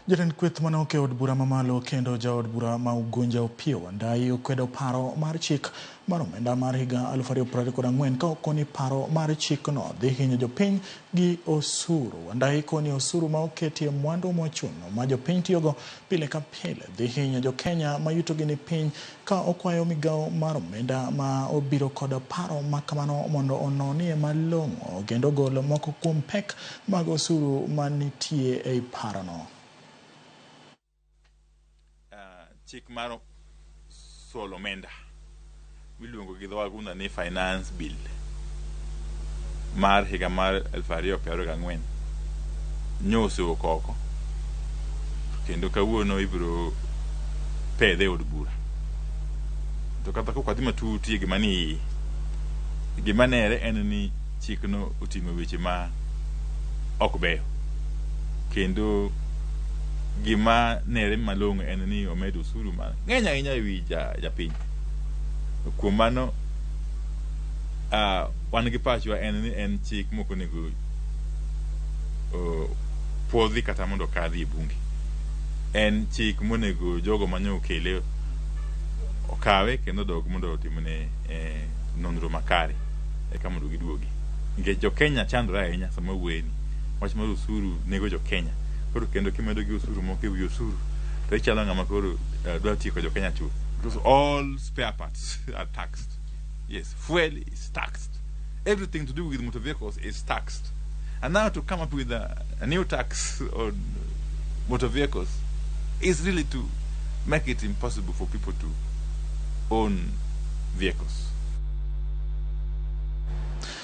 Jatend kweth manok e od bura mamalo kendo jaod bura ma Ugunja Opiyo Wandayi okwedo paro mar chik mar omenda mar higa 2024 ka okoni paro mar chikno dhi hinyo jopiny gi osuru. Wandayi koni osuru ma oketie mwandu mochuno ma jopiny tiyogo pile ka pile dhi hinyo jokenya ma yutogi ni piny ka okwayo migawo mar omenda ma obiro kod paro ma kamano mondo ononie malong'o kendo ogol moko kuom pek mag osuru manitie ei parono. Chik mar solo omenda miluongo gi dho wagunda ni Finance Bill mar higa mar 2024 nyo osewuok oko kendo kawuono ibiro pedhe e od bura. To kata kok wadhi matut e gima ni iye, gima nere en ni chikno oting'o weche ma ok beyo kendo gima nere malong'o en ni omedo osuru mang'eny ahinya e wi japiny. Kuom mano, wan gi pachwa en ni en chik mok onego puodhi kata mondo okadhi e bunge. En chik monego jogo mane okele okawe kendo odog mondo otimne nonro makare eka mondo giduogi. Nikech jo Kenya chandore ahinya sama wawuoyeni. Wach mar osuru nego jo Kenya. Koro kendo kimedo gi osuru moko ewi osuru to ichalo ng'ama koro dwa tieko jo Kenya chuth. Because all spare parts are taxed. Yes, fuel is taxed. Everything to do with motor vehicles is taxed. And now to come up with a new tax on motor vehicles is really to make it impossible for people to own vehicles.